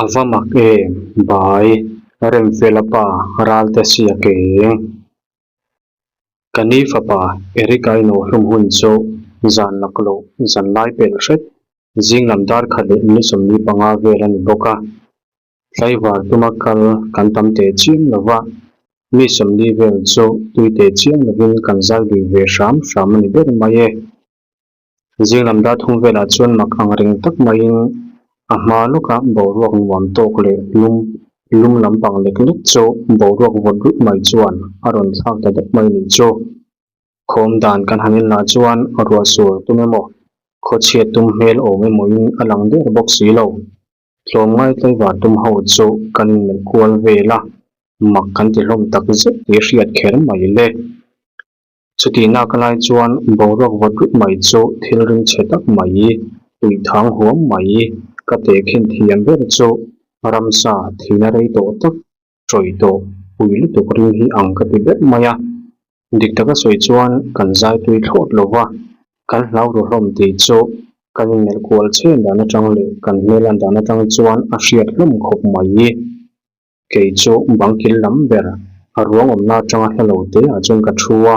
A va mak em bai Remfela pa Ralte sia keng. Ka ni fapa Eric-a inawhhlum hun chu zan lak loh zan lai pelh hret zing lam dar khat leh minute 45 vel a ni bawk a. Tlaivar tuma kal kan tam teh chiam lo va, mi 40 vel chu tui teh chiam lovin kan zal lui ve hram hram a ni ber mai e. Zing lam dar thum velah chuan mak ang reng tak maiin a hma lawka boruak nuam tawk leh lum lum lampang lek lek chu boruak vawt ruih mai chuan a rawn thlak ta deuh mai nih chu. Khawm dan kan han en lah chuan ruah sur tum emaw, khawchhiat tum hmel awm emawin a lang der bawk si lo. Tlawmngai tlaivar tum ho chu kan inmelh kual vel a, mak kan ti hlawm tak zet tih hriat kher mai le. Chutih nak lai chuan boruak vawt rup mai chu thil ring chhe tak mai, tui thang huam mai ka tehkhin thiam ber chu ramsa thihna rei tawh tak ṭawih tawh pui lutuk ring hi ang ka ti ber mai a. Dik taka sawi chuan kan zai tui thlawt lo va, kan hlau ru hlawm tih chu kan inmelh kual chhen dan aṭang leh kan hmel an dan aṭang chuan a hriat hlawm khawp mai. Kei chu bang kil lam ber a ruang awmna atanga hla lo te ah chuan ka thu a.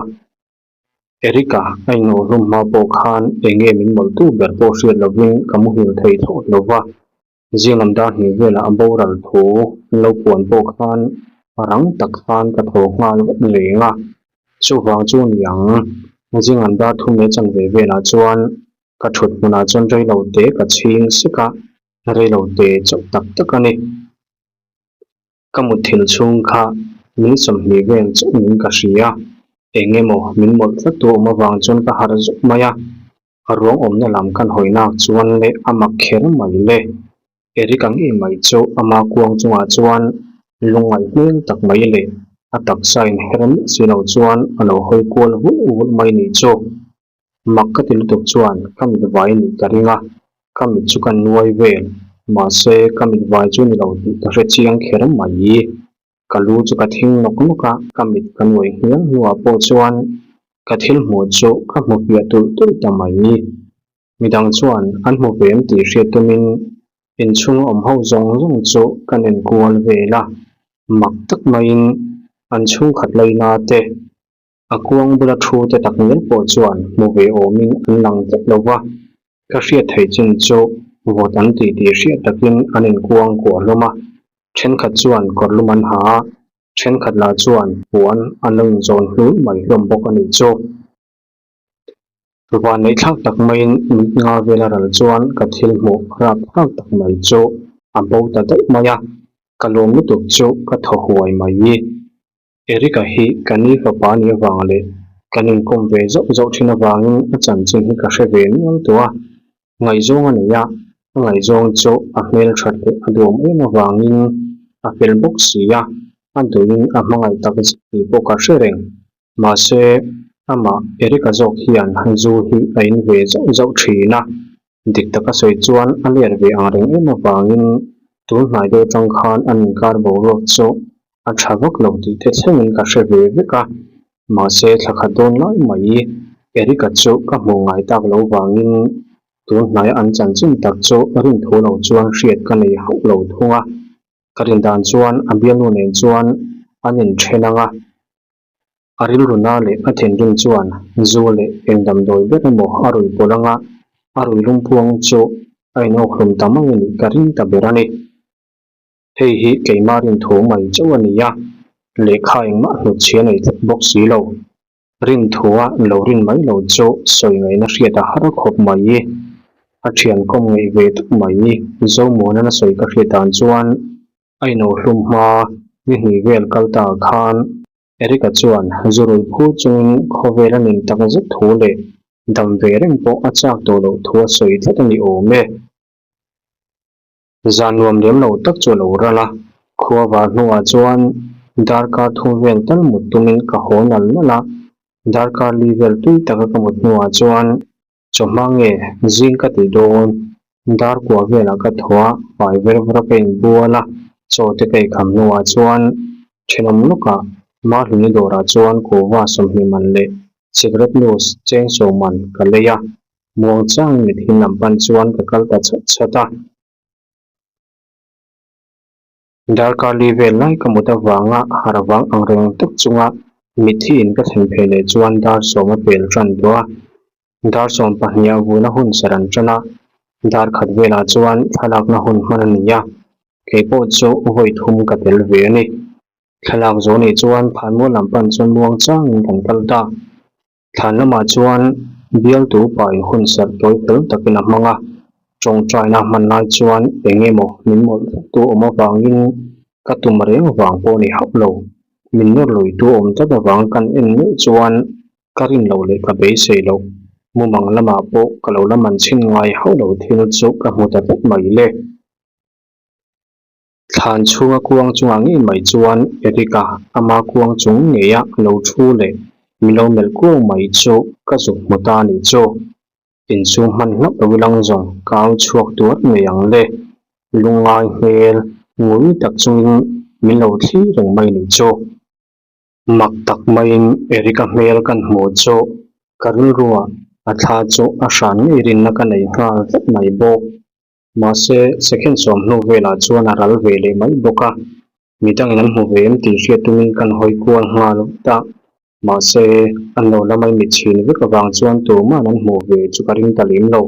Eric-a a inawhhlum hma pawh khan eng nge min mawlhtu ber pawh hriat lovin ka muhil thei thlawt lo va. Zing lam dar hnih velah a boral thu an lo puan pawh khan rang tak khan ka tho nghal vat reng a. Chuvang chu ni ang, zing lam dar thum leh chanve velah chuan ka thut hmunah chuan reilo te ka chhing sek a, reilo te chauh tak tak a ni. Ka mutthilh chhung kha min 20 vel chauh min ka hria. Eng emaw min mawlh tlat tu awm avang chuan ka harh zawk mai a. A ruang awmna lam kan hawi nak chuan leh a mak kher mai le. Eric ang em mai chu ama kuang chungah chuan lungngaih hmel tak mai leh a taksa inher miah si lo chuan a lo hawi kual vulh vulh mai nih chu. Mak ka ti lutuk chuan ka mit vai nih ka ring a, ka mit chu ka nuai vel, mahse ka mit vai chu ni lo tih ka hre chiang kher mai. Ka lu chu ka thing nawk nawk a, ka mit ka nuai hniang hnuah pawh chuan ka thil hmuh chu ka hmu piah tulh tulh ta mai. Midang chuan an hmu ve em tih hriat tumin inchhung awm ho zawng zawng chu ka nen kual vel a, mak tak maiin an chhungkhat laina te, A kuang bula thu te tak ngial pawh chuan hmu ve awmin an lang tlat lo va, ka hriat theih chin chu vawt an tih tih hriat takin an inkuang kuah hlawm a, thenkhat chuan kawrlum an ha a, thenkhat lah chuan puan an lo inzawn hlul mai hlawm bawk a nih chu. Vanneihthlak tak maiin mit nga vela ral chuan ka thil hmuh rap thlak tak mai chu a bo ta daih mai a, ka lawm lutuk chu ka thaw huai mai. Eric-a hi ka ni fapa nih avang leh kan inkawm ve zauh zauh thin avangin a chanchin hi ka hre ve nual tawh a. Ngaihzawng a nei a, a ngaihzawng chu a hmelthat leh a duam em avangin a fel bawk si a, a duhin a hmangaih tak zet tih pawh ka hre reng. Mahse, amah Eric-a zawk hian zu hi a in ve zauh zauh thin a, Dik taka sawi chuan a let ve ang reng em avangin tun hnai deuh atang khan an inkar boruak chu a tha vak lo tih te thlengin ka hre ve vek a, mahse thla khat dawn lai mai Eric-a chu ka hmuh ngai tak lo vangin tun hnaia an chanchin tak chu rinthu lo chuan hriat ka nei hauh lo thung a, ka rin dan chuan a bialnu nen chuan an inthen ang a. A rilruna leh a thinrim chuan zu leh eng damdawi ber emaw a rui pawlh anga a rui lungpuang chu a inawkhlum ta mai a nih ka ring ta ber a ni. Hei hi keimah rinthu mai chauh a ni a, lehkha engmah hnutchhia nei tlat bawk si lo. Rinthua lo rin mai lo chu sawi ngaihna hriat a har khawp mai. A thian kawm ngeih ve tak mai Zomuana sawi ka hriat dan chuan A inawhhlum hma ni hnih vel kal ta khan Eric-a chuan zu rui phur chungin khawvel a nin tak zet thu leh dam ve reng pawh a chak tawh loh thu a sawi tlat a ni awm e. Zan nuam lem lo tak chu a lo ral a, khua var hnuah chuan darkar thum vel tal mut tumin ka haw nal nal a, darkar li vel tui taka ka mut hnuah chuan Chawhma nge zing ka ti dawn, dar kua velah ka thaw a, fai ver vawr a ka inbual a, chaw te ka eikham hnuah chuan thenawm lawkah Mahluni dawrah chuan kuhva 20 man leh cigarette nus cheng sawm man ka lei a, muang changin mithin lam pan chuan ka kal ta chhat chhat a. Darkar li vel lai ka mut avanga harh vang ang reng tak chunga mitthi in ka thlen phei leh chuan dar sawm a pel tan tawh a. Dar 12 a vuna hun ser an tan a, dar khat velah chuan thlalakna hun hman a ni a, kei pawh chu vawi thum ka tel ve a ni. Thlalak zawh nih chuan Phanmual lam pan chuan muang changin kan kal ta. Thlan lamah chuan bialtu pain hun serh tawi fel takin a hmang a, tawngtaina hman lai chuan eng emaw min mawlh tlattu awm avangin ka tum reng vang pawh ni hauh lo. Min nawr luitu awm tlat avang kan en meuh chuan ka rin loh leh ka beisei loh. Mumang lamah pawh ka lo la man chhin ngai hauh lo thil chu ka hmu ta tlat mai le. Thlan chhunga kuang chungah ngei mai chuan Eric-a ama kuang chung ngeia lo thu leh min lo melh kuau mai chu ka zuk hmu ta a nih chu. Inchhung hman hlauh lo ilang zawng ka au chhuak tuar ngei ang le. Lungngai hmel ngui tak chungin min lo thlir reng mai nih chu. Mak tak maiin Eric-a hmel kan hmuh chu ka rilruah a thla chu a hran ngei rinna ka nei nghal tlat mai bawk. Mahse, second 10 hnu velah chuan a ral ve leh mai bawk a, midangin an hmu ve em tih hriat tumin kan hawi kual nghal vut a. Mahse, an lo la mai mit chhin vek avang chuan tuma'n an hmuh ve chu ka ring ta lem lo.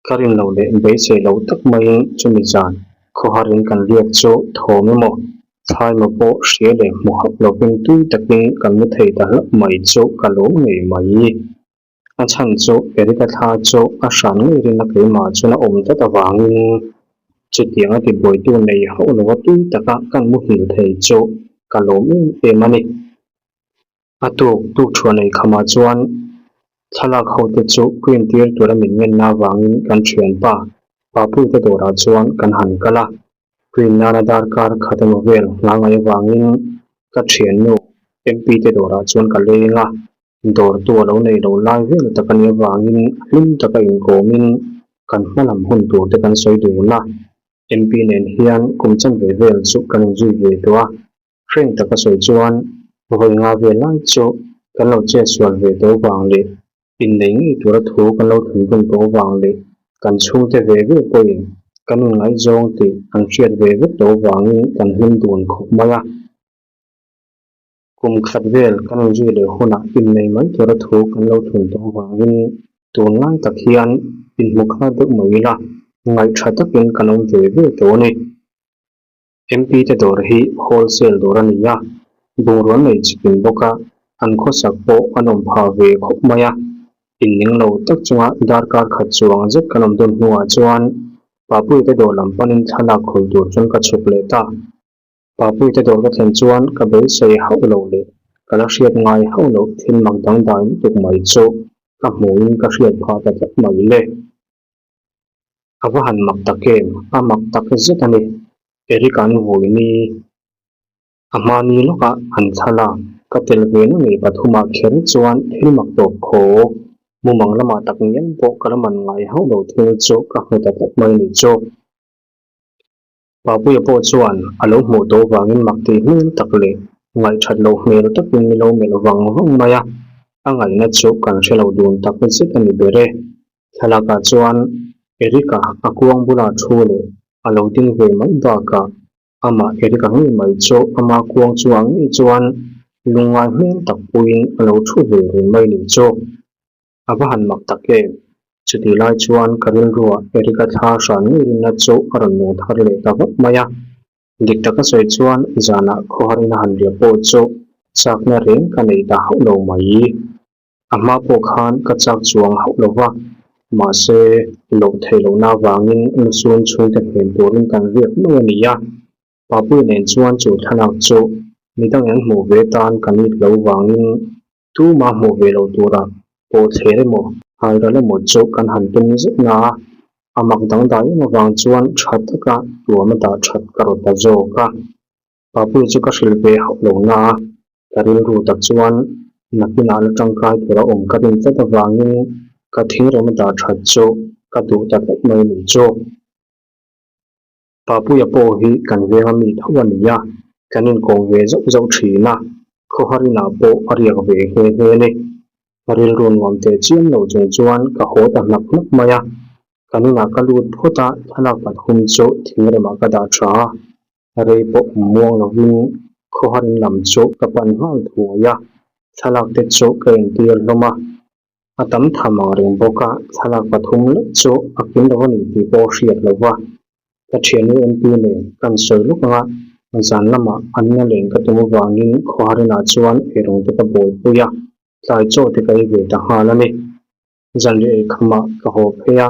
Ka rin lo leh beisei lo tak maiin chumi zan khawharin kan riak chu thawm emaw, thlai emaw pawh hria leh hmu hauh lovin tui takin kan mu thei ta hlauh mai chu ka lawm ngei mai. A chhan chu Eric-a thla chu a hran ngei rin a keimah chuan a awm tlat avangin chutiang a tibuaitu nei hauh lova tui taka kan muhil thei chu ka lawm em em a ni. A tuk tuk thuah nei khamah chuan thlalak ho te chu print tir tura min ngenna avangin kan thianpa Papuite dawrah chuan kan han kal a. Print nana darkar khat emaw vel hla ngaih avangin ka thiannu MP te dawrah chuan ka leng a. Dawrtu a lo nei lo lai vel tak a nih avangin hlim taka inkawmin kan hma lam hun tur te kan sawi dun a. MP nen hian kum chanve vel chu kan inzui ve tawh a. Hreng taka sawi chuan vawi nga vel lai chu kan lo chetsual ve tawh vang leh innei ngei tura thu kan lo thun dun tawh vang leh kan chhungte ve ve pawhin kan inngaihzawng tih an hriat ve vek tawh vangin kan hlim dun khawp mai a. Kum khat vel kan inzui leh hunah innei mai tura thu kan lo thun tawh vangin tunlai tak hian inhmu kha deuh mai ila ngaihtha takin kan awm ve ve tawh a ni. MP te dawr hi wholesale dawr a ni a, bungrua nei chikin bawk a, an khawsak pawh an awm phah ve khawp mai a. Inning lo tak chunga darkar khat chuang zet kan awm dawn hnuah chuan Papuia te dawr lam panin thlalak khawi tur chuan ka chhuk leh ta. Papuia te dawr ka thlen chuan ka beisei hauh lo leh ka la hriat ngai hauh loh thil mak dangdai lutuk mai chu ka hmuhin ka hriat phah ta tlat mai le. A va han mak tak em? A mak tak zet a ni. Eric an vui ni. A hmani lawkah an thla la. Ka tel ve na ngei pathumah kher chuan thil mak tawp khaw. Mumang lamah tak ngial pawh ka la man ngai hauh lo thil chu ka hmu ta tlat mai ni chu. Papuia pawh chuan a lo hmuh tawh vangin mak tih hmel tak leh ngaihthat loh hmel takin mi lo melh vang vang mai a, a ngaihna chu kan hre lo dun tak zet a ni ber e. Thlalakah chuan Eric-a a kuang bula thu leh a lo ding ve mai bakah amah Eric-a ngei mai chu ama kuang chungah ngei chuan lungngai hmel tak puiin a lo thu ve reng mai nih chu. A va han mak tak em? Chutih lai chuan ka rilruah Eric-a thla hran ngei rinna chu a rawn nung thar leh ta vak mai a. Dik taka sawi chuan zanah khawharin a han riah pawh chu chakna reng ka nei ta hauh lo mai. A hma pawh khan ka chak chuang hauh lo va, mahse loh theih lohna avangin lusun chhungte hnem turin kan riak mai a ni a. Papuia nen chuan chu thlalak chu midang an hmuh ve tan kan it lo vangin tuma hmuh ve lo tura pawh thler emaw halral emaw chu kan han tum zet na a, a mak dangdai em avang chuan tha taka tuam a dah that ka rawt ta zawk a. Papuia chu ka hrilh ve hauh lo na a, ka rilru tak chuan nakinah la tangkai tura awm ka rin tlat avangin ka thingrem a dah that chu ka duh ta tlat mai ni chu. Papuia pawh hi kan venga mi tho a ni a, kan inkawm ve zauh zauh thin a, khawharinah pawh a riak ve nghe nghe a ni. Ka rilru nuam teh chiam lo chung chuan ka haw ta hnak hnak mai a, kan inah ka lut phawt a, thlalak pathum chu thingremah ka dah tha a. Rei pawh awm muang lovin khawharin lam chu ka pan nghal thuai a, thlalak te chu ka entir hlawm a. A tam tham ang reng bawk a, thlalak pathum lek chu a kim lo a ni tih pawh hriat lo va. Ka thiannu MP nen kan sawi lawk ang a, zan lamah an la len ka tum avangin khawharinah chuan eirawng te ka buaipui a, tlai chaw te ka ei ve ta nghal a ni. Zanriah ei khamah ka haw phei a,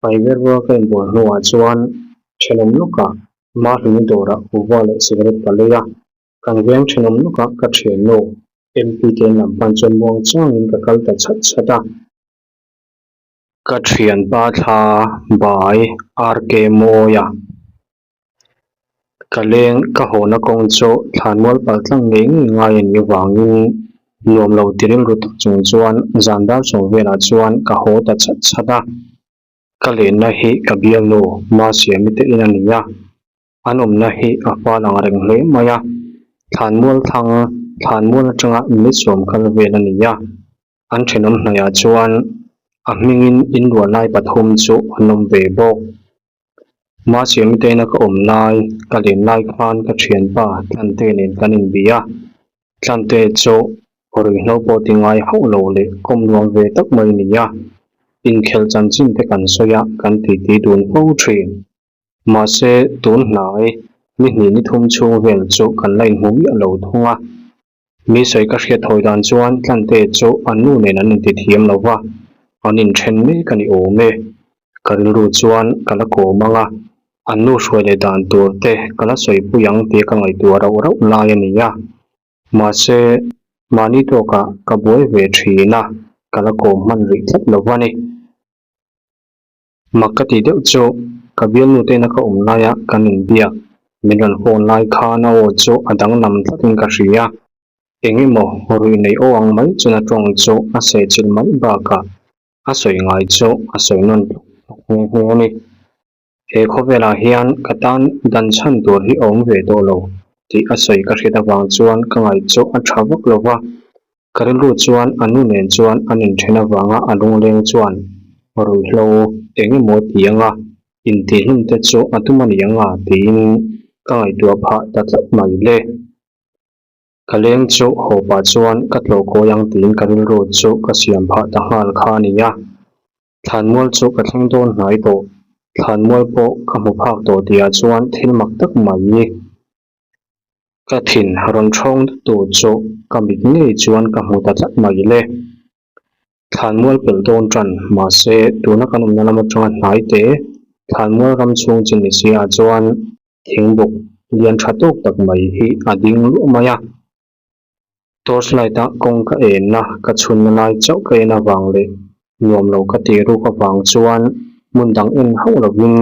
pai ver rual ka inbual hnuah chuan thenawm lawkah Mahluni dawrah kuhva leh cigarette ka lei a, kan veng thenawm lawkah ka thiannu MP te in lam pan chuan muang changin ka kal ta chhat chhat a. Ka thianpa thla bai RK Mawia Ka leng ka hawna kawng chu thlanmual pal tlang ngei ngei ngai a nih avangin nuam lo ti rilru tak chung chuan zan dar sawm velah chuan ka haw ta chhat chhat a. Ka lenna hi ka bialnu Masiami te in a ni a, an awmna hi a fal ang reng hle mai a, thlanmual thlang thlanmual atanga minute sawm kal vel a ni a, an thenawm hnaihah chuan a hmingin inruah lai pathum chu an awm ve bawk. Mahse miteina ka awm lai, ka len lai khan ka thianpa Tlante nen kan inbi a. Tlante chu ruihhlo pawh ti ngai hauh lo leh kawm nuam ve tak mai a ni a. Inkhelh chanchin te kan sawi a, kan titi dun fo thin. Mahse tun hnai ni hnih ni thum chhung vel chu kan la inhmu miah lo thung a. Mi sawi ka hriat thawi dan chuan Tlante chu an nu nen an inti thiam lo va, an inthen mek a ni awm e. Ka rilru chuan ka la kawm ang a, an nu hruai leh dan tur te ka la sawipui ang tih ka ngaihtuah rauh rauh lai a ni a. Mahse, mahni tawkah ka buai ve thin a, ka la kawm hman rih tlat lo va ni. Mak ka tih deuh chu ka bialnu tena ka awm laia kan inbiak min rawn phone lai khan a aw chu a danglam tlatin ka hria. Eng emaw ruih nei aw ang mai chuna tawng chu a sehchilh mai bakah a sawi ngai chu a sawi nawn tluk tluk nghe nghe a ni. He khawvelah hian ka tan dan chhan tur hi a awm ve tawh lo tih a sawi ka hriat avang chuan ka ngaih chu a tha vak lo va, Ka rilru chuan a nu nen chuan an inthen avanga a lungleng chuan ruihhlo eng emaw ti anga intihhlum te chu a tum a ni anga tiin ka ngaihtuah phah ta tlat mai le. Ka leng chu haw pah chuan ka tlawh kawi ang tiin ka rilru chu ka siam phah ta nghal kha a ni a. Thlanmual chu ka thleng dawn hnai tawh, thlanmual pawh ka hmu phak tawh tihah chuan thil mak tak mai. Ka thin rawn thawng deuh tur chu ka mit ngei chuan ka hmu ta tlat mai le. Thlanmual pelh dawn tan, mahse tuna kan awmna lam atanga hnai te thlanmual ram chhung chin ni si ah chuan thingbuk lian tha tawk tak mai hi a ding luah mai a. Torch light a kawng ka enna ka chhunna lai chauh ka en avang leh nuam lo ka tih ruk avang chuan hmun dang en hauh lovin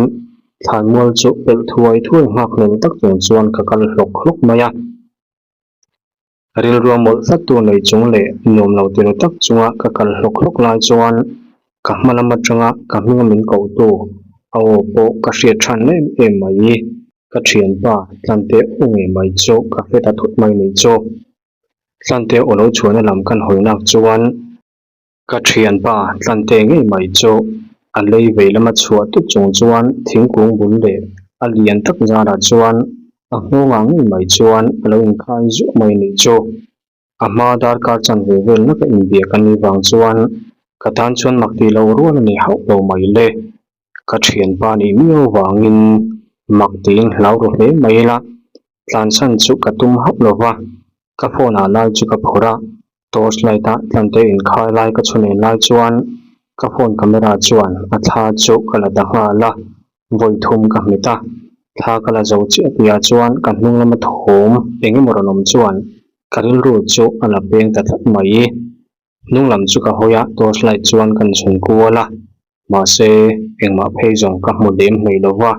thlanmual chu pelh thuai thuai nghak hlel tak chung chuan ka kal hlawk hlawk mai a. Rilrua mawlh tlat tur nei chung leh nuam lo ti ru tak chunga ka kal hlawk hlawk lai chuan ka hma lam atanga ka hminga min kohtu a aw pawh ka hriat than em em mai. Ka thianpa Tlante aw ngei mai chu ka hre ta thut mai nih chu. Tlante aw lo chhuahna lam kan hawi nak chuan ka thianpa Tlante ngei mai chu a lei vei lama chhuah tut chung chuan thingkung bul leh a lian tak zarah chuan a nghawngah ngei mai chuan a lo inkhai zuah mai nih chu. A hma darkar chanve vel laka inbiak a nih vang chuan ka tan chuan mak tih loh rual a ni hauh lo mai le. Ka thianpa nih miau vangin mak tiin hlau ru hle mai ila, tlansan chu ka tum hauh lo va, ka phone ah lai chu ka phawrh a, torch light a tlante inkhai lai ka chhun en lai chuan ka phone camera chuan a thla chu ka la ta nghal a, vawi thum ka hmet a, thla ka la zo chiah tihah chuan ka hnung lama thawm eng emaw rawn awm chuan ka rilru chu a la peng ta tlat mai. Hnung lam chu ka hawi a, torch light chuan kan chhun kual a, mahse engmah phei zawng ka hmu lem hlei lo va,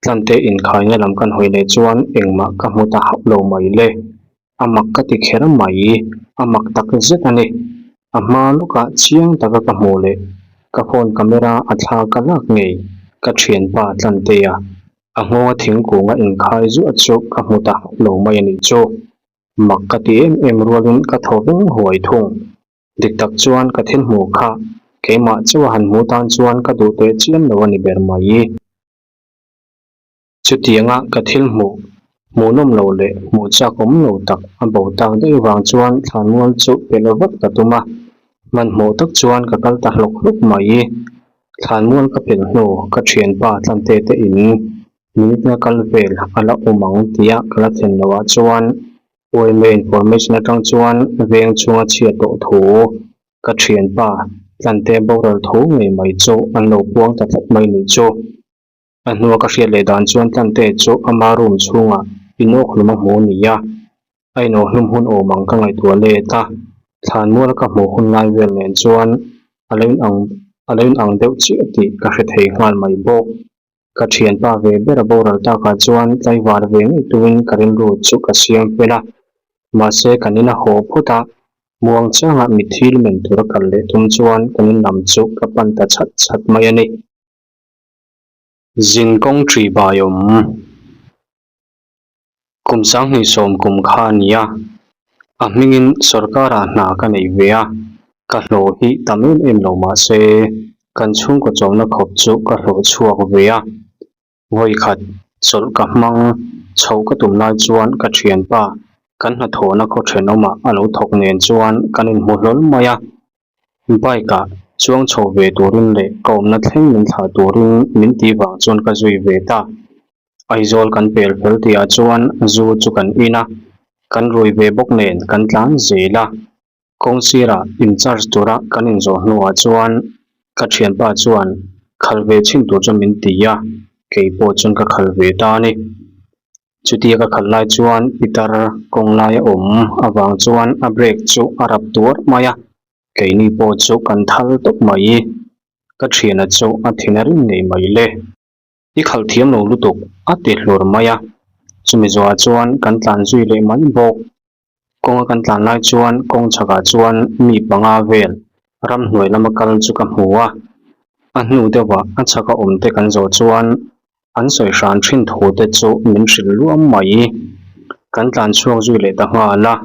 tlante inkhaina lam kan hawi leh chuan engmah ka hmu ta hauh lo mai le. A mak ka ti kher mai, a mak tak zet a ni. A hma lawkah chiang taka ka hmuh leh ka phone camera a thla ka lak ngei ka thianpa Tlantea a nghawnga thingkunga inkhai zuah chu ka hmu ta hauh lo mai a nih chu. Mak ka ti em em rualin ka thaw veng huai thung. Dik tak chuan ka thil hmuh kha keimah chauha han hmuh tan chuan ka duh teh chiam lo a ni ber mai. Chutianga ka thil hmuh. Hmuhnawm lo leh hmuh chak awm lo tak a bo tak daih vang chuan thlanmual chu pelh vat ka tum a, hmanhmawh tak chuan ka kal ta hlawk hlawk mai. Thlanmual ka pelh hnu ka thianpa Tlante te in minute nga kal vel a la awm ang tia ka la thlen loh ah chuan yma information atang chuan veng chhunga chhiat tawh thu ka thianpa Tlante boral tho ngei mai chu an lo puang ta tlat mai nih chu. A hnua ka hriat leh dan chuan Tlante chu ama room chhungah inawkhlum a hmu ni a, a inawkhlum hun awm ang ka ngaihtuah let a, thlanmual ka hmuh hun lai vel nen chuan a lo inang a lo inang deuh chiah tih ka hre thei nghal mai bawk. Ka thianpa ve ber a boral takah chuan tlaivar ve ngei tumin ka rilru chu ka siam fel a, mahse kan in a haw phawt a, muang changah mitthi lumen tura kal leh tum chuan kan in lam chu ka pan ta chhat chhat mai a ni. Zin kawng ṭi bai awm. Kum sanghnih sawm kum kha a ni a, a hmingin sorkarah hna ka nei ve a, ka hlawh hi tam em em lo mah se kan chhungkaw chawmna khawp chu ka hlawh chhuak ve a. Vawikhat chawlh ka hmang chhoh ka tum lai chuan ka thianpa kan hnathawhna khaw thenawmah a lo thawk nen chuan kan inhmu hlawl mai a. Bike ah chuang chho ve turin leh ka awmna thleng min thlah turin min tih vang chuan ka zui ve ta. Aizawl kan pel fel tihah chuan zu chu kan in a, kan rui ve bawk nen kan tlan zel a. Kawng sirah in charge tura kan inzawh hnuah chuan ka thianpa chuan khal ve chhin tur chuan min ti a, kei pawh chuan ka khal ve ta a ni. Chutia ka khalh lai chuan pitar kawng lai a awm avang chuan a brake chu a rap tuar mai a, keini pawh chu kan thal tawp mai. Ka thiana chu a thin a ring ngei mai le. I khalh thiam lo lutuk a ti hlur mai a, chumi zawhah chuan kan tlan zui leh mai bawk. Kawnga kan tlan lai chuan kawng chhakah chuan mi panga vel ramhnuai lama kal chu ka hmu a, a hnu deuhah a chhaka awm te kan zawh chuan an sawi hran thin thu te chu min hrilh luam mai. Kan tlan chhuak zui leh ta nghal a,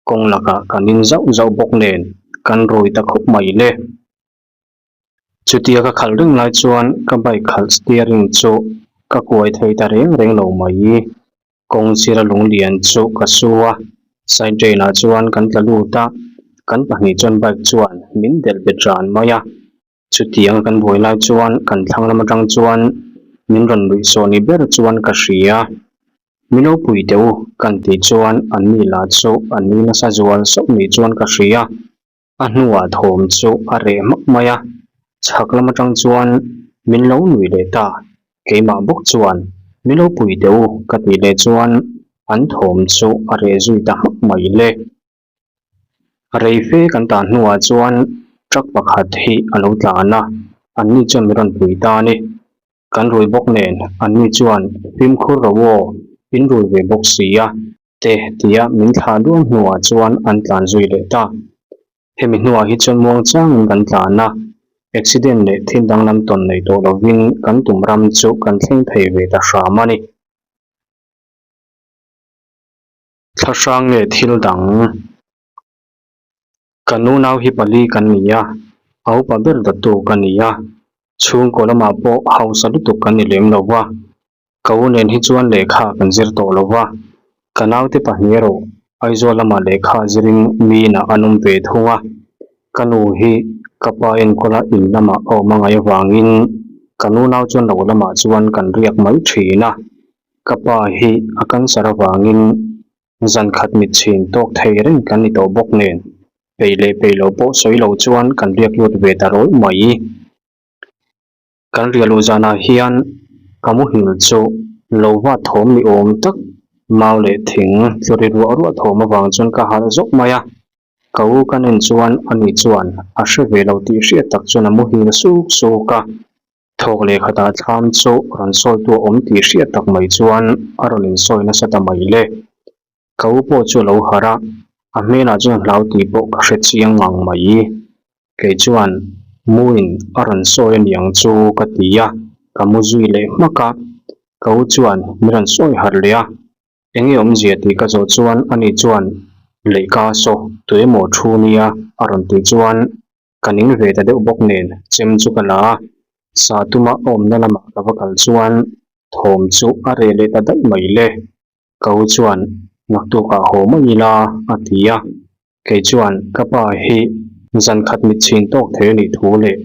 kawng lakah kan in zauh zauh bawk nen kan rui ta khawp mai le. Chutia ka khalh reng lai chuan ka bike khalh steering chu ka kuai thei ta reng reng lo mai. Kawng sira lunglian chu ka su a, side drain ah chuan kan tla lut a, kan pahnih chuan bike chuan min delh bet ran mai a. Chutianga kan buai lai chuan kan thlang lam atang chuan min rawn luih sawh ni ber chuan ka hria. Mi ropui teh u kan tih chuan an ni lah chu an ni nasa zual sauh ni chuan ka hria. A hnuah thawm chu a reh hmak mai a, chhak lam atang chuan min lo nui leh ta. Keimah bawk chuan, Mi lo pui teh u ka tih leh chuan an thawm chu a reh zui ta hmak mai le. Rei fe kan tan hnuah chuan truck pakhat hi a lo tlan a, anni chuan min rawn pui ta a ni. Kan rui bawk nen anni chuan fimkhur ro aw, in rui ve bawk si a. Te tia min thlah luam hnuah chuan an tlan zui leh ta. Hemi hnuah hi chuan muang changin kan tlan a, accident leh thil danglam tawn nei tawh lovin kan tum ram chu kan thleng thei ve ta hram a ni. Thla hrang nge thil dang? Ka nunau hi pali kan ni a, a upa ber dawttu ka ni a, chhungkaw lamah pawh hausa lutuk kan ni lem lo va, Ka u nen hi chuan lehkha kan zir tawh lo va, ka naute pahnih erawh Aizawl lamah lehkha zirin mi inah an awm ve thung a. Ka nu hi ka pa enkawla in lamah a awm a ngaih avangin ka nunau chuan lo lamah chuan kan riak mai thin a. Ka pa hi a cancer avangin zan khat mit chhin tawk thei reng kan ni tawh bawk nen peih leh peih lo pawh sawi lo chuan kan riak lut ve ta rawih mai. Kan rialuh zanah hian ka muhil chu lo va thawm ni awm tak mau leh thing tlu ri ruah ruah thawm avang chuan ka harh zawk mai a. Ka u ka nen chuan ani chuan a hre ve lo tih hriat tak chuan a muhil suk suk a. Thawk leh khatah thlam chu rawn sawitu a awm tih hriat tak mai chuan a rawn insawi nasa ta mai le. Ka u pawh chu a lo harh a, a hmelah chuan hlau tih pawh ka hre chiang ngang mai. Kei chuan muin a rawn sawi a niang chu ka ti a, ka mu zui leh hmak a. Ka u chuan min rawn sawi harh leh a, eng nge awmzia tih ka zawh chuan ani chuan lehkha saw tuemaw thu nia a rawn tih chuan ka ning ve ta deuh bawk nen chem chu ka la a, sa tuma a awmna lamah ka va kal chuan thawm chu a reh leh ta daih mai le. Ka u chuan naktukah haw mai ila a ti a, kei chuan ka pa hi zan khat mit chhin tawk thei a nih thu leh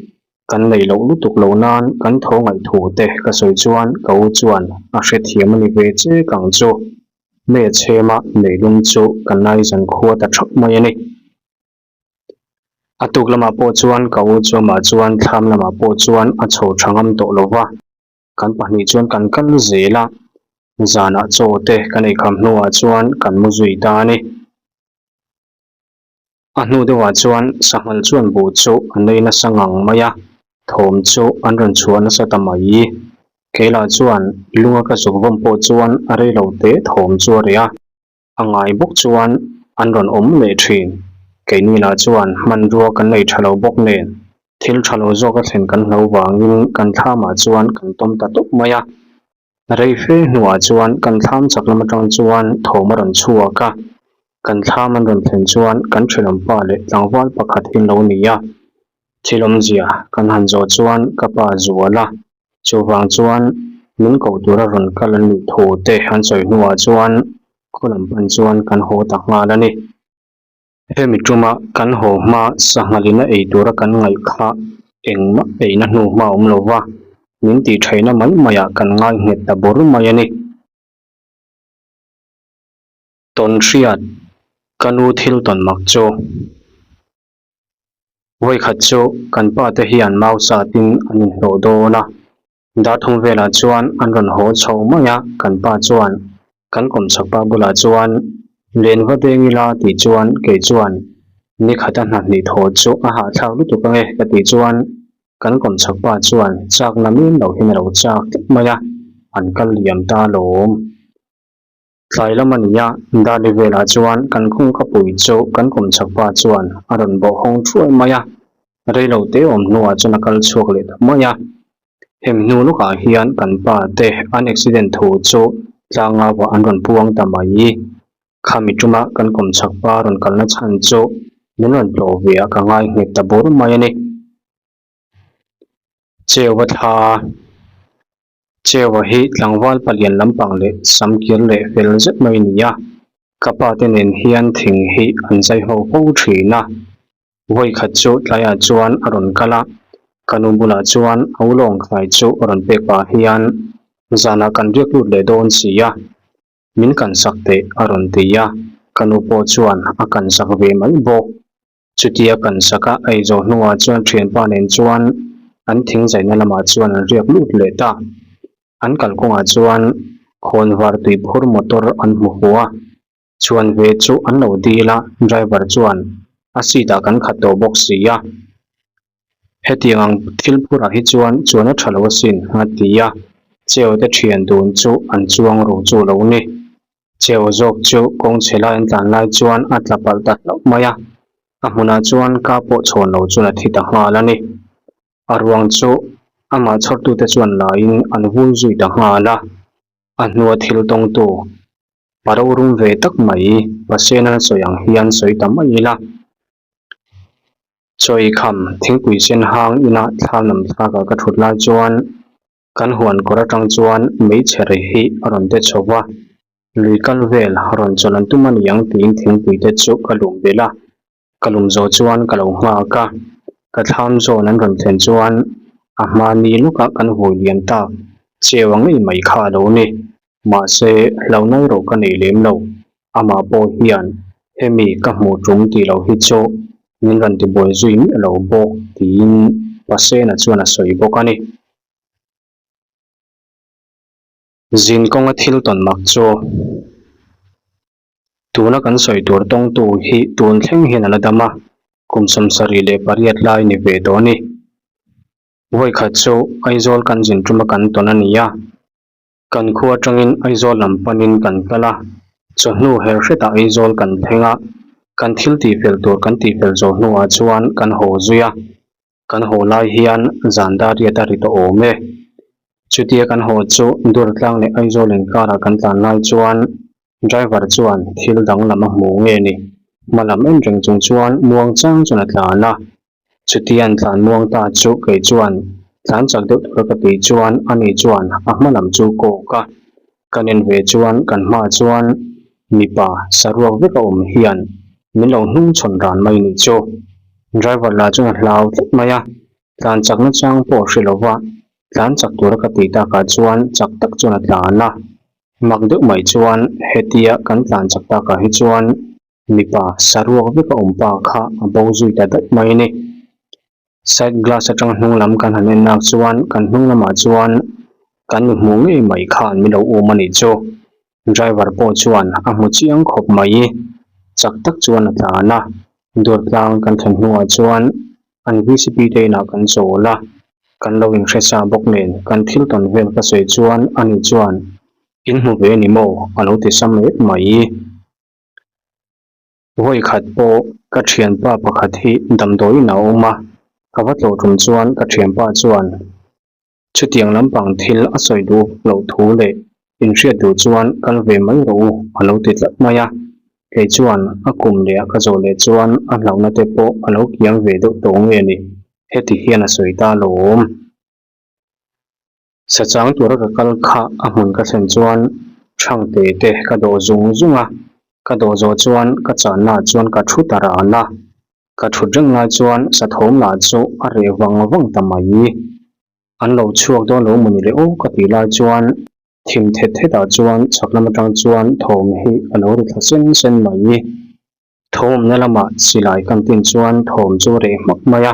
kan neih loh lutuk loh nan kan tho ngaih thu te ka sawi chuan ka u chuan a hrethiam a ni ve che kang chu. Mei a chhem a, meilum chu kan lai zan khua ta thap mai a ni. A tuk lamah pawh chuan ka u chu amah chuan thlam lamah pawh chuan a chho tha ngam tawh lo va, kan pahnih chuan kan kal zel a, zanah chaw te kan eikham hnuah chuan kan mu zui ta a ni. A hnu deuhah chuan sanghal chuan buh chu a nei nasa ngang mai a, thawm chu an rawn chhuah nasa ta mai. Keilah chuan lunga ka zuk vawm pawh chuan a rei lo teh thawm chu a reh a. A ngai bawk chuan an rawn awm leh thin. Keini lah chuan hmanrua kan nei tha lo bawk nen thil tha lo zawk a thlen kan hlo vangin kan thlamah chuan kan tawm ta tawp mai a. Rei fe hnuah chuan kan thlam chak lam atang chuan thawm a rawn chhuak a, kan thlam an rawn thlen chuan kan thenawmpa leh tlangval pakhat hi an lo ni a. Thil awmzia kan han zawh chuan ka pa zual a, Chuvang chuan min koh tura rawn kal an nih thu te an sawi hnuah chuan khaw lam pan chuan kan haw ta nghal a ni. Hemi tuma kan haw hma sanghalina ei tura kan ngaih kha engmah eina hnu hma awm lo va, min tih theihna mai maiah kan ngai nghet ta bur mai a ni. Tawn hriat, ka nu thil tawn mak chu. Vawikhat chu kan pa te hian mau satin an inhlawh dawn a, darthum velah chuan an rawn haw chho mai a, kan pa chuan kan kawmchhak pa bulah chuan len va deng ila tih chuan kei chuan nikhata hna hnih thaw chu a hahthlak lutuk ange ka tih chuan kan kawmchhak pa chuan chakna mim lo hian a lo chak tlat mai a, an kal liam ta alawm. Tlai lam a ni a, Dali velah chuan kan kawngkapui chu kan kawmchhak pa chuan a rawn bawh hawng thuai mai a, reilo te awm hnuah chuan a kal chhuak leh ta mai a. Hemi hnu lawkah hian kan pa te an accident thu chu tlangauah an rawn puang ta mai. Khami tuma kan kawmchhak pa rawn kalna chhan chu min rawn tlawh ve ah ka ngai nghet ta bur mai a ni. Cheu a thla. Cheua hi tlangval palian lampang leh sam kir leh fel zet mai a ni a, ka pa te nen hian thing hi an zai ho fo thin a. Vawi khat chu tlaiah chuan a rawn kal a, ka nu bulah chuan a u lawng khai chu a rawn pek pah hian zanah kan riak lut leh dawn si a, min kan sak teh a rawn ti a, ka nu pawh chuan a kan sak ve mai bawk. Chutia kan sak a ei zawh hnuah chuan thianpa nen chuan an thing zaina lamah chuan an riak lut leh ta. An kalkawngah chuan khawnvar tui phur motor an hmu hu a, chhuan ve chu an lo dil a, driver chuan a seat ah kan khat tawh bawk si a. Hetiang ang thil phurah hi chuan chuan a tha lo asin a ti a, cheu te thian dun chu an chuang ru chu lo ni. Cheu zawk chu kawng chhe lai an tlan lai chuan a tla palh ta hlauh mai a, a hmunah chuan ka pawh chhawn lo chuan a thi ta nghal a ni. A ruang chu amah chhawrtute chuan laiin an vul zui ta nghal a, a hnua thil tawngtu pa rorum ve tak mai Pasena an sawi ang hian sawi ta mai ila. Chawi kham thingpui sen hang ina thla lam thlakah ka thut lai chuan Kan huan kawr atang chuan meichher hi a rawn de chho va, lui kal vel rawn chawlh an tum a ni ang tiin thingpui te chu ka lum belh a, ka lum zawh chuan ka lo nghak a, ka thlam zawn an rawn thlen chuan a hma ni lawkah kan vui lian tak cheu a ngei mai kha a lo ni, mahse hlauhna erawh ka nei lem lo, amah pawh hian hemi ka hmuh tum tih loh hi chu min rawn tibuai zui miah lo bawk tiin Pasena chuan a sawi bawk a ni. Zin kawnga thil tawn mak chu tuna kan sawi tur tawngtu hi tun thleng hian a la dam a, kum 78 lai ni ve tawh a ni. Vawikhat chu Aizawl kan zin tuma kan tawn a ni a. Kan khua atangin Aizawl lam panin kan kal a, chawhnu her hretah Aizawl kan thleng a, kan thil tihfel tur kan tihfel zawh hnuah chuan kan haw zui a, kan haw lai hian zan dar riat a ri tawh awm e. Chutia kan haw chu Durtlang leh Aizawl inkarah kan tlan lai chuan driver chuan thil danglam a hmu nge ni, hma lam en reng chung chuan muangchang chuan a tlan a, Chutian tlan muang ta chu kei chuan tlan chak deuh tura ka tih chuan ani chuan a hma lam chu kawk a. Kan en ve chuan kan hmaah chuan mipa saruak vek a awm hian min lo hnung chhawn ran mai nih chu. Driver lah chuan a hlau tlat mai a, tlan chak nachang pawh a hre lo va, tlan chak tura ka tih takah chuan chak tak chuan a tlan a. Mak deuh mai chuan hetia kan tlan chak takah hi chuan mipa saruak vek a awm pa kha a bo zui ta daih mai a ni. Side glass atang hnung lam kan han en nak chuan kan hnung lamah chuan kan mi hmuh ngei mai khan min lo um a nih chu. Driver pawh chuan a hmu chiang khawp mai. Chak tak chuan a tlan a, Durtlang kan thlen hnuah chuan an VCP te inah kan chawl a, kan lo inhre sa bawk nen kan thil tawn vel ka sawi chuan ani chuan in hmu ve a ni maw a lo ti sam mek mai. Vawi khat pawh ka thianpa pakhat hi damdawiin a awm a, ka va tlawh tum chuan ka thianpa chuan chutiang lampang thil a sawi duh loh thu leh inhriat duh chuan kal ve mai rawh u a lo ti tlat mai a. Kei chuan a kum leh a ka zawh leh chuan a hlauhna te pawh a lo kiang ve deuh tawh nge ni, heti hian a sawi ta lawm. Sachang tura ka kal kha a hmun ka thlen chuan Thangte te ka dawh zung zung a, ka dawh zawh chuan ka channa ah chuan ka thu ta ran a, ka thut reng lai chuan sathawm lah chu a reh vang vang ta mai. An lo chhuak dawn lo mawni le aw ka tih lai chuan thim thet thet ah chuan chhak lam atang chuan thawm hi a lo ri thla sen sen mai. Thawmna lamah silai kan tin chuan thawm chu a reh hmak mai a.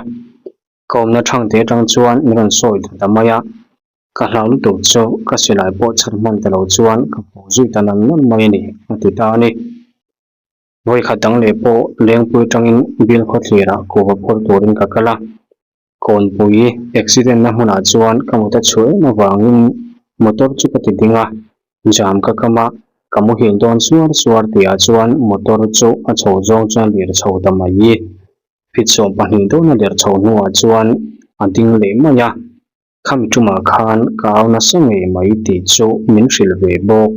Ka awmna thangte atang chuan min rawn sawi ta ta mai a, ka hlau lutuk chu ka silai pawh chhan hman ta lo chuan ka hmu zui ta nan nan mai a ni, a ti ta a ni. Vawikhat dang leh pawh Lengpui atangin Bial khawthlirah kuhva phur turin ka kal a, Kawnpui accident na hmunah chuan ka mut a chhuah em avangin motor chu ka ti ding a, jam ka kam a, ka muhil dawn suar suar tihah chuan motor chu a chho zawng chuan lir chho ta mai. Fit 12 dawna der chho hnuah chuan a ding leh mai a, khami tumah khan ka au nasa ngei mai tih chu min hrilh ve bawk.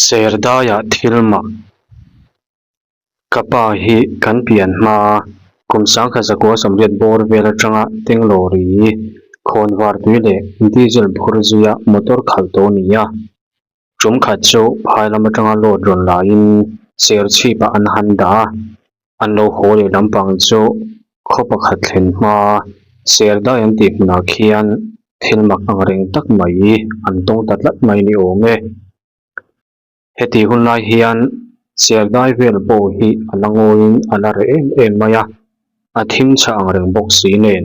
Serdaiah thil mah ka pa hi kan pian hma kum 1980 bawr vel atanga Tenglawri, Khawnvartui leh Diesel phur zuia motor khalh tawh a ni a. Tum khat chu phai lam atanga load rawn laiin Serchhip ah an han dah a, an lo haw leh lampang chu khaw pakhat thlen hma Serdai an tih hmunah khian thil mak ang reng tak mai an tawng ta tlat mai ni awm e. Heti hun lai hian Serdai vel pawh hi a la ngawiin a la reh em em mai a, a thim chhah ang reng bawk si nen.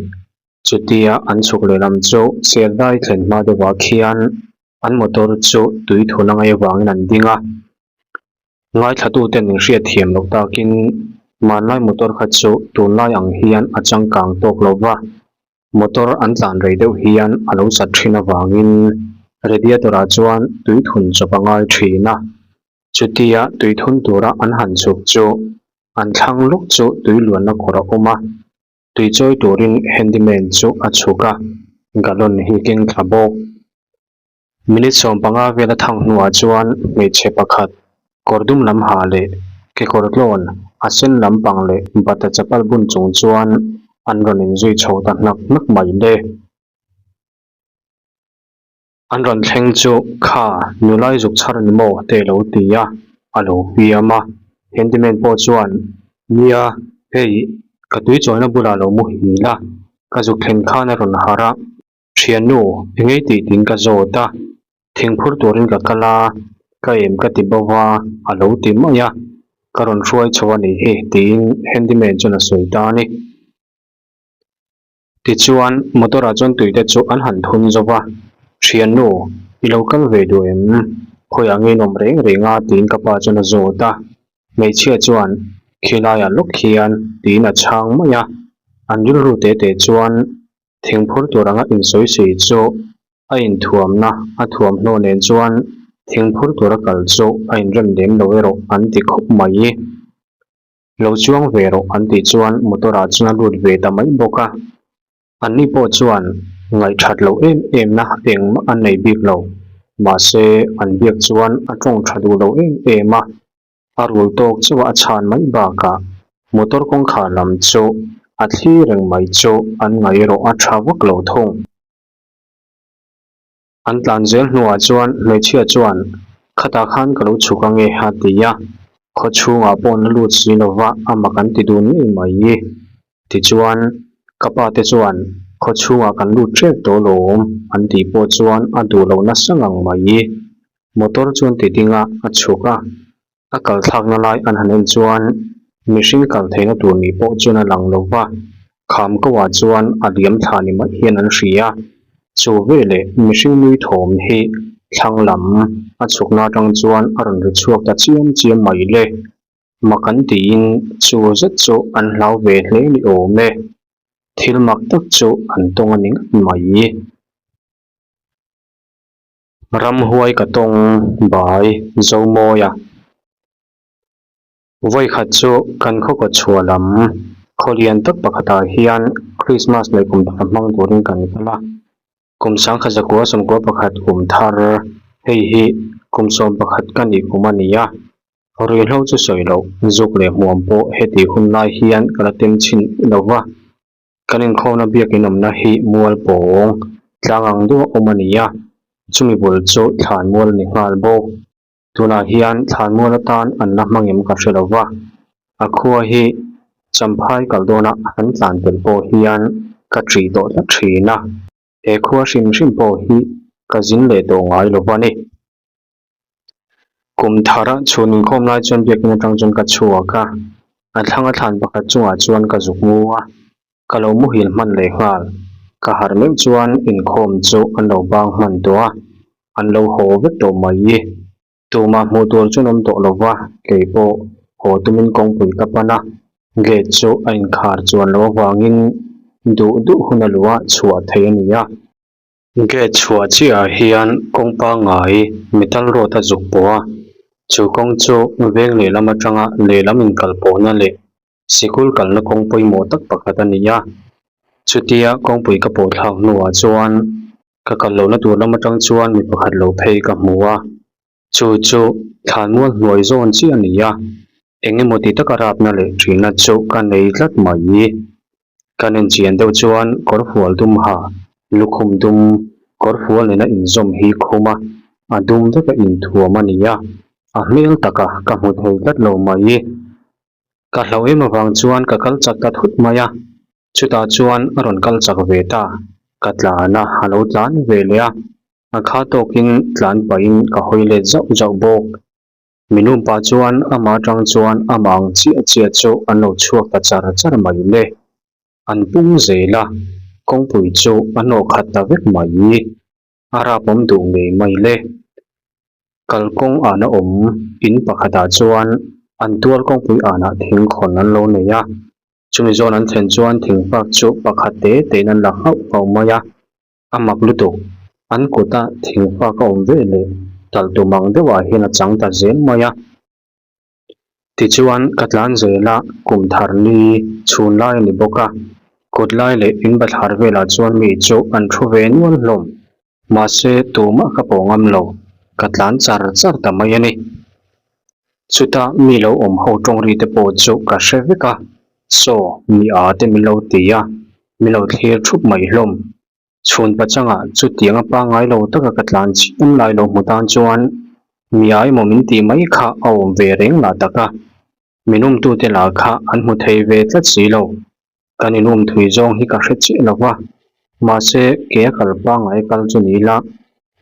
Chutia an chhuk leh lam chu Serdai thlen hma deuhah khian An motor chu tui thun a ngaih avangin an ding a, ngaithlatuten in hriat thiam loh takin hmanlai motor kha chu tunlai ang hian a changkang tawk lo va, motor an tlan rei deuh hian a lo sat thin avangin radiator ah chuan tui thun chawp a ngai thin a, chutia tui thun tura an han chhuk chu an thlang lawk chu tui luanna kawr a awm a. Tui chawi turin handyman chu a chhuk a, gallon hi keng thla bawk. Minute 15 vel a thang hnuah chuan hmeichhe pakhat kawr dum lam ha leh kekawr tlawn a sen lampang leh bata chapal bun chung chuan an rawn inzui chho ta hnak hnak mai le. An rawn thleng chu, Kha, nulai zuk chhar ni maw? te lo ti a, a lo hliam a. Handyman pawh chuan, Nia, hei, ka tui chawina bulah lo muhil a, ka zuk thlen khan a rawn harh a. Thiannu, engei tih tiin ka zawt a, thingphur turin ka kal a, ka em ka ti bo va, a lo ti mai a, ka rawn hruai chho a nih hi, tiin handyman chuan a sawi ta a ni. Tichuan, motor-ah chuan tuite chu an han thun zo va, Thiannu, i lo kal ve duh em? Khawiah nge in awm reng reng a? tiin ka pa chuan a zawt a. Hmeichhia chuan, Khilaiah lawk hian, tiin a chhang mai a. An rilru te te chuan thingphur tur anga insawi si chu a inthuamna a thuamhnaw nen chuan thingphur tura kal chu a inrem lem lo erawh an ti khawp mai. Lo chuang ve rawh an tih chuan motor ah chuan a lut ve ta mai bawk a. Anni pawh chuan ngaihthat loh em em na engmah an nei bik lo. Mahse an biak chuan a tawng tha duh lo em em a. A rul tawk chauh a chhan mai bakah motor kawngkhar lam chu a thli reng mai chu an ngaih erawh a tha vak lo thung. An tlan zel hnuah chuan hmeichhia chuan, Khatah khan ka lo chhuk ange a ti a, khaw chhungah pawh na lut si lova a mak an ti dun ngei mai. Tichuan, ka pa te chuan khaw chhungah kan lut ṭep tawh lawm an tih pawh chuan a duh lo nasa ngang mai. Motor chuan ti ding a, a chhuk a. A kal thlakna lai an han en chuan mihring kal theihna tur ni pawh chuan a lang lo va, kham koah chuan a liam thla ni mai hian an hria. Chu veleh mihring nui thawm hi thlang lam a chhukna atang chuan a rawn ri chhuak ta chiam chiam mai le. Mak an tiin chu zet chu an hlau ve hle ni awm e. Thil mak tak chu an tawng a ni ngat mai. Ramhuai ka tawng bai Zomawia. Vawikhat chu kan khaw kawt chhuah lam khaw lian tak pakhatah hian Krismas leh kum thar hmang turin kan kal a. Kum sangkhat zakua sawmkua pakhat kum thar, hei hi kum 11 ka nih kum a ni a. Ruihhlo chu sawi loh, zuk leh hmuam pawh heti hun lai hian ka la tem chhin lo va. Kan inkhawmna biakin awmna hi mual pawng tlang ang deuh a awm a ni a, chumi bul chu thlan mual a ni nghal bawk. Tunah hian thlan mual atan an la hmang em ka hre lo va, a khua hi Champhai kal dawna an tlan tel pawh hian ka ṭih tawh tlat ṭhin a, he khua hrim hrim pawh hi ka zin leh tawh ngai lo va ni. Kum thar chhun inkhawm lai chuan biakin atang chuan ka chhuak a, a thlanga thlan pakhat chungah chuan ka zuk ngu a, ka lo muhil hman leh nghal. Ka harh meuh chuan inkhawm chu an lo bang hman tawh a, an lo haw vek tawh mai. Tumah hmuh tur chuan awm tawh lo va, kei pawh haw tumin kawngpui ka pan a, gate chu a inkhar chuan loh avangin duh duh hun a luh a chhuah theih a ni a. Gate chhuah chiahah hian kawng pangngai metal road a zuk pawh a, chu kawng chu veng lehlam atanga lehlam inkal pawhna leh sikul kalna kawng pawimawh tak pakhat a ni a. Chutia kawngpui ka pawh thlak hnuah chuan ka kal lohna tur lam atang chuan mi pakhat lo phei ka hmu a. Chu chu thlanmual hnuai zawn chiah a ni a, eng emaw ti taka rapna leh ṭhina chu ka nei tlat mai. Kan enchian deuh chuan kawrfual dum ha, lukhum dum, kawrfual nena inzawm hi khum a, a dum veka inthuam a ni a, a hmel taka ka hmu thei tlat lo mai. Ka hlauh em avang chuan ka kal chak ta thut mai a, chutah chuan a rawn kal chak ve ta, ka tlan a, a lo tlan ve leh a, A kha tawkin tlan pahin ka hawi let zauh zauh bawk. Minum pa chuan amah atang chuan amah ang chiah chiah chu an lo chhuak ta char char mai le. An pung zel a, kawngpui chu a hnawh khat ta vek mai. A rapawm duh ngei mai le. Kalkawng an a awm in pakhatah chuan an tual kawngpui anah thingkhawn an lo nei a. Chumi zawn an thlen chuan thingfak chu pakhat te tein an la nghauh nghauh mai a. A mak lutuk. An kuta thingfak a awm ve leh talh tum ang deuhah hian a chang ta zel mai a. Tichuan, ka tlan zel a, kum thar ni chhun lai a ni bawk a. Kut lai leh in bathlar velah chuan mi chu an thu ve nual hlawm. Mahse, tumah ka pawh ngam lo. Ka tlan char char ta mai a ni. Chuta mi lo awm ho tawng ri te pawh chu ka hre vek a, Saw, mi a te min lo ti a, min lo thlir thup mai hlawm. Chhun pachangah chutianga pangngai lo taka ka tlan chiam lai lo hmu tan chuan mi a emaw min tih mai kha a awm ve reng lah tak a, min umtute lah kha an hmu thei ve tlat si lo. Kan inum thui zawng hi ka hre chiah lo va, mahse ke a kal pangngai kal chu ni ila,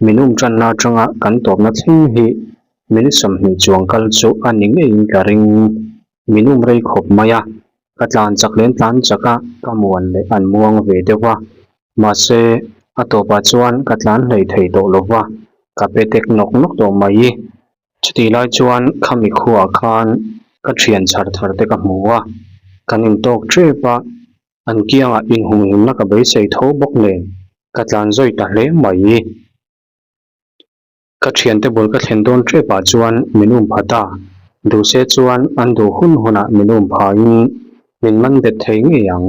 min um tanna atanga kan tawpna thleng hi minute 20 chuang kal chu a ni ngeiin ka ring. Min um rei khawp mai a, ka tlan chak leh an tlan chak a, ka muan leh an muang ve deuh va, mahse a tawpah chuan ka tlan hlei thei tawh lo va, ka pe tek nawk nawk tawh mai. Chutih lai chuan khami khuaah khan ka thian chhar thar te ka hmu a, kan intawk tep a, an kiangah inhumhimna ka beisei tho bawk nen ka tlan zawi ta hle mai. Ka thiante bul ka thlen dawn tepah chuan min um pha ta, duhse chuan an duh hun hunah min um phain min man bet thei ngei ang.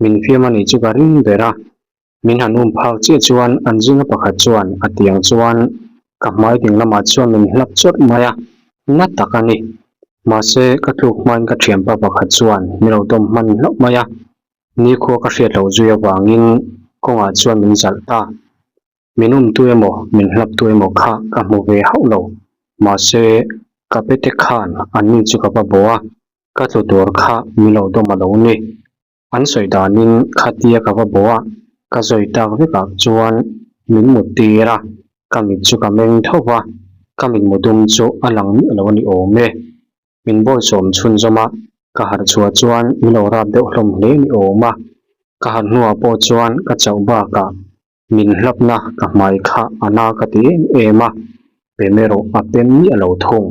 Min fiam a nih chu ka ring ber a, Min han um phak chiah chuan an zinga pakhat chuan a tiang chuan ka hmai ding lamah chuan min hlap chawrh mai a, na tak a ni. Mahse, ka tluk hmain ka thianpa pakhat chuan min lo dawm hman hlauh mai a, nikhua ka hriat loh zui avangin kawngah chuan min zalh ta. Min umtu emaw, min hlaptu emaw kha ka hmu ve hauh lo. Mahse, ka pete khan an ni chu ka va bawh a, ka tlu tur kha min lo dawm a lo ni. An sawi danin khatia ka va bawh a, ka zawi tak vekah chuan min mut tir a, ka mit chu ka meng tho va, ka mitmu dum chu a lang miah lo a ni awm e. Min bawlsawm chhunzawm a, ka harh chhuah chuan min lo rap deuh hlawm hle ni awm a, ka harh hnuah pawh chuan ka chauh bakah min hlapna ka hmai kha a na ka ti em em a, pem erawh a pem miah lo thung.